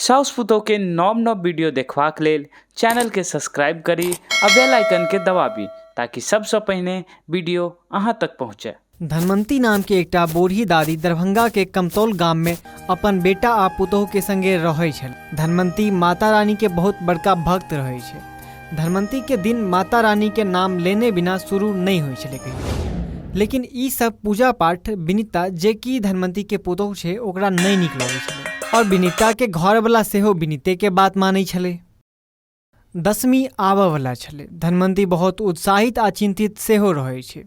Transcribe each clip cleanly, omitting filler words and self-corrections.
साउस पुतोहु के नव नव वीडियो देखबाक लेल चैनल के सब्सक्राइब करी आ बेल आइकन के दबाबी ताकि सबसँ पहिने वीडियो अहाँ तक पहुँचे। धनवंती नाम के एकटा बूढ़ी दादी दरभंगा के कमतौल गाम में अपन बेटा आ पुतोहु के संगे रहै छल। धनवंती माता रानी के बहुत बड़का भक्त रहै छै। धनवंती के दिन माता रानी के नाम लेने बिना शुरू नहीं होइ छलै कहियो। लेकिन ई सब पूजा पाठ विनीता जे कि धनवंती के पुतोहु छै ओकरा नहीं नीक लगै छलै और विनीता के घरवला सेहो विनीते के बात मानै छलै। दशमी आबऽ वला छलै। धनवंती बहुत उत्साहित आ चिंतित सेहो रहै छै।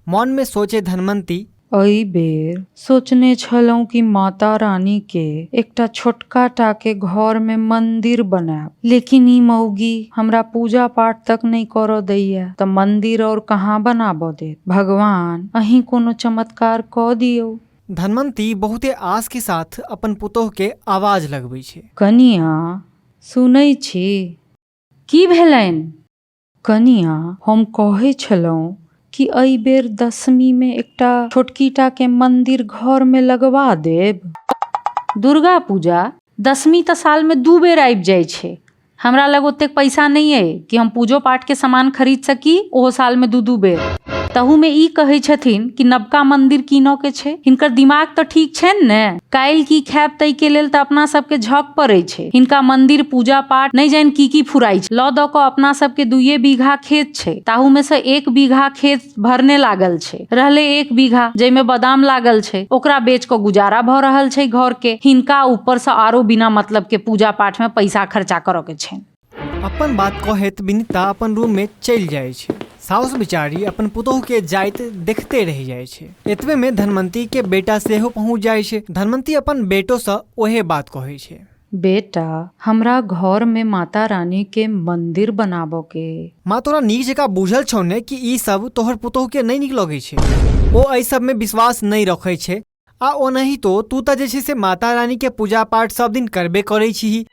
मन में सोचे धनवंती, एहि बेर सोचने छलहुँ कि माता रानी के एकटा छोटका टा के घर में मंदिर बनायब, लेकिन ई मौगी हमरा पूजा पाठ तक नहीं करऽ दैया, तऽ मंदिर और कहाँ बनाबऽ देत। भगवान अहीं कोनो चमत्कार कऽ दियौ। धनवंती बहुते आस के साथ अपन पुतोहु के आवाज लगबै छै। कनिया, सुनै छी? की भेलनि? कनिया, हम कहै छलहुँ कि एहि बेर दशमी में एकटा छोटकी टा के मंदिर घर में लगवा देब। दुर्गा पूजा दशमी तऽ साल में 2 बेर आबि जाइ छै। हमरा लग ओतेक पैसा नहि अइ कि हम पूजो पाठ के सामान खरीद सकी, ओहो साल में 2-2 बेर। तहू में ई कहै छथिन कि नवका मंदिर कीनऽ के छै। हिनकर दिमाग तऽ ठीक छनि ने? काल्हि की खायब ताहि के लेल तऽ अपना सबके झक पड़ै छै। हिनका मंदिर पूजा पाठ नहि जानि की की फुराइ छै। लऽ दऽ कऽ अपना सबके 2 बीघा खेत छै, ताहू में से 1 बीघा खेत भरने लागल छै, रहले 1 बीघा जाहिमे बादाम लागल छै, ओकरा बेच कऽ गुजारा भऽ रहल छै घर के। हिनका ऊपर से आरो बिना मतलब के पूजा पाठ में पैसा खर्चा करऽ के छनि। अपन बात कहैत विनीता अपन रूम में चलि जाइ छै। साउस बिचारी अपन पुतोहु के जाइत देखते रहि जाइ छै। एतबे में धनवंती के बेटा सेहो पहुँच जाइ छै। धनवंती अपन बेटो सँ ओहे बात कहै छै। बेटा, हमरा घर में माता रानी के मंदिर बनाबऽ के। माँ, तोरा नीक जकाँ बुझल छौ ने कि ई सब तोहर पुतोहु के नहि नीक लगै छै। ओ एहि सब में विश्वास नहि रखै छै आ ओनाहितो तू तऽ जे छै से माता रानी के पूजा पाठ सब दिन करबे करै छीही,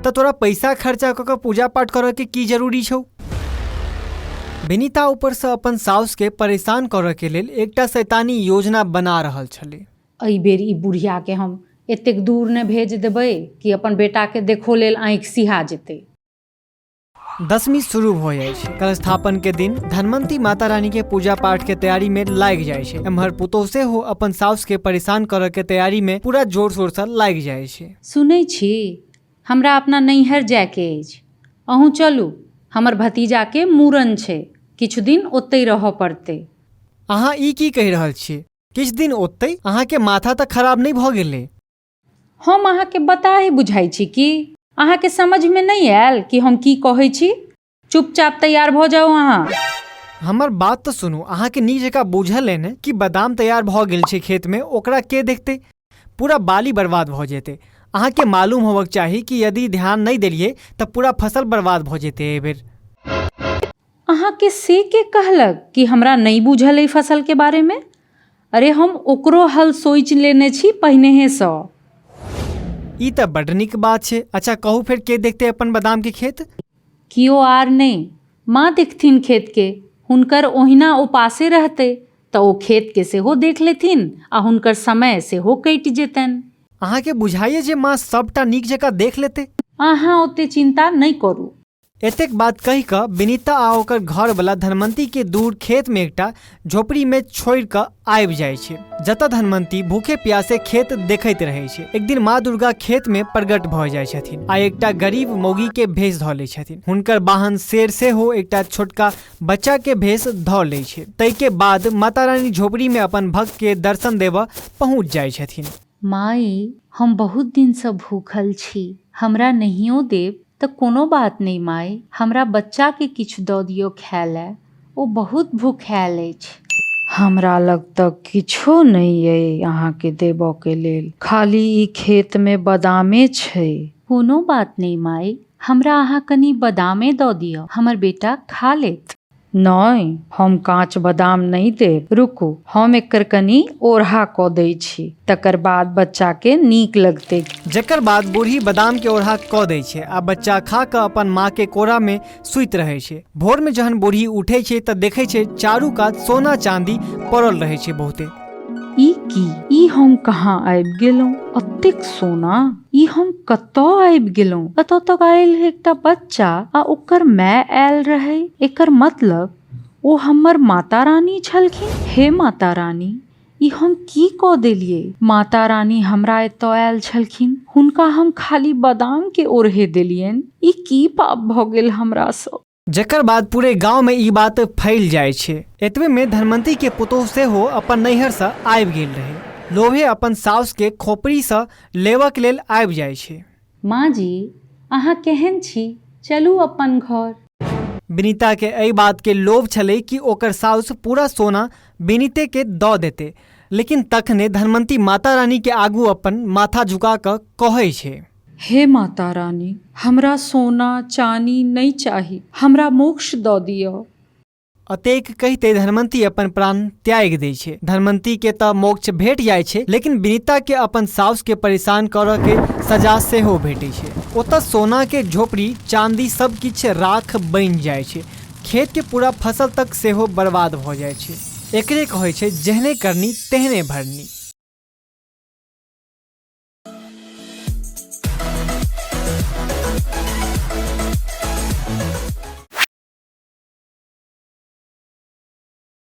तऽ तोरा पैसा खर्चा कऽ कऽ पूजा पाठ करऽ के की जरूरी छौ? विनीता ऊपर सँ अपन साउस के परेशान करऽ के लेल एकटा शैतानी योजना बना रहल छलै। एहि बेर ई बुढ़िया के हम एतेक दूर नहि भेज देबै कि अपन बेटा के देखो लेल आँखि सिहा जेतै। दशमी शुरू भऽ जाइ छै। कलस्थापन के दिन धनवंती माता रानी के पूजा पाठ के तैयारी में लागि जाइ छै। एम्हर पुतोहु सेहो अपन साउस के परेशान करऽ के तैयारी में पूरा जोर शोर सँ लागि जाइ छै। सुनै छी, हमरा अपना नैहर जायके अछि, अहूँ चलू, हमर भतीजा के मूड़न छै, किछु दिन ओतहि रहऽ पड़तै। अहाँ ई की कहि रहल छियै? किछु दिन ओतहि? अहाँ के माथा तऽ खराब नहि भऽ गेलै? हम अहाँके बताहे बुझाइ छी की? अहाँके समझमे नहि आयल कि हम की कहै छी? चुपचाप तैयार भऽ जाउ अहाँ। हमर बात तऽ सुनू, अहाँके नीक जकाँ बुझल अइ ने कि बादाम तैयार भऽ गेल छै खेतमे, ओकरा के देखतै? पूरा बाली बर्बाद भऽ जेतै। अहाँके मालूम होबक चाही कि यदि ध्यान नहि देलियै तऽ पूरा फसल बर्बाद भऽ जेतै एहिबेर। अहाँके से के कहलक कि हमरा नहि बुझल अइ फसलके बारेमे? अरे हम ओकरो हल सोचि लेने छी पहिनेहेसँ। ई तऽ बड्ड नीक बात छै। अच्छा कहू फेर के देखतै अपन बादाम के खेत? कियो आर नहि, माँ देखथिन खेतके। हुनकर ओहिना उपासे रहतै तऽ ओ खेतके सेहो देख लेथिन आ हुनकर समय सेहो कटि जेतनि। अहाँके बुझाइए जे माँ सभटा नीक जकाँ देख लेतै? अहाँ ओते चिन्ता नहि करू। एतेक बात कहि कऽ विनीता आ ओकर घरवला धनवंती के दूर खेत में एकटा झोपड़ी में छोड़ि कऽ आबि जाइ छै, जतऽ धनवंती भूखे प्यासे खेत देखैत रहै छै। एक दिन माँ दुर्गा खेत में प्रकट भऽ जाइ छथिन आ एकटा गरीब मौगी के भेष धऽ लै छथिन। हुनकर वाहन शेर सेहो एकटा छोटका बच्चा के भेष धऽ लै छै। ताहिके बाद माता रानी झोपड़ी में अपन भक्त के दर्शन देबऽ पहुँच जाइ छथिन। माई, हम बहुत दिनसँ भूखल छी, हमरा नहियो देब तऽ कोनो बात नहि माई, हमरा बच्चाके किछु दऽ दियौ खाय लए, ओ बहुत भूखायल अछि। हमरा लग तऽ किछो नहि अइ अहाँके देबऽके लेल, खाली ई खेतमे बादामे छै। कोनो बात नहि माई, हमरा अहाँ कनि बादामे दऽ दिअ, हमर बेटा खा लेत। नहि, हम काँच बादाम नहि देब। रुकू, हम एकर कनि ओढ़ा कऽ दै छी, तकर बाद बच्चाके नीक लगतै। जकर बाद बूढ़ी बादाम के ओढ़ा कऽ दै छै आ बच्चा खा कऽ अपन माँ के कोरा में सुति रहै छै। भोर में जहन बूढ़ी उठै छै तऽ देखै छै चारू कात सोना चांदी पड़ल रहै छै बहुते। ई की? ई हम कहाँ आबि गेलहुँ? एतेक सोना! ई हम कतऽ आबि गेलहुँ? एतऽ तक आयल एकटा बच्चा आ ओकर माय आयल रहै। एकर मतलब ओ हमर माता रानी छलखिन। हे माता रानी, ई हम की कऽ देलियै? माता रानी हमरा एतऽ आयल छलखिन, हुनका हम खाली बादाम के ओरहे देलियनि। ई की पाप भऽ गेल हमरासँ? जकर बाद पूरे गांव में ई बात फैल जाइ छै। एतबे में धनवंती के पुतोह सेहो अपन नैहर सँ आबि गेल रहै। लोभे अपन साउस के खोपड़ी सँ लेबऽ के लेल आबि जाइ छै। माँ जी, अहाँ केहन छी? चलू अपन घर। विनीता के एहि बात के लोभ छलै कि ओकर साउस पूरा सोना विनीते के दऽ देतै, लेकिन तखने धनवंती माता रानी के आगू अपन माथा झुका कऽ कहै छै। हे माता रानी, हमरा सोना चानी नहि चाही, हमरा मोक्ष दऽ दिअ। अतेक कहिते धनवंती अपन प्राण त्यागि दै छै। धनवंती के तऽ मोक्ष भेट जाइ छै, लेकिन विनीता के अपन साउस के परेशान करऽ के सजा सेहो भेटै छै। ओतऽ सोना के झोपड़ी, चांदी सब किछु राख बनि जाइ छै। खेत के पूरा फसल तक सेहो बर्बाद भऽ जाइ छै। एकरे कहै छै जेहने करनी तेहने भरनी।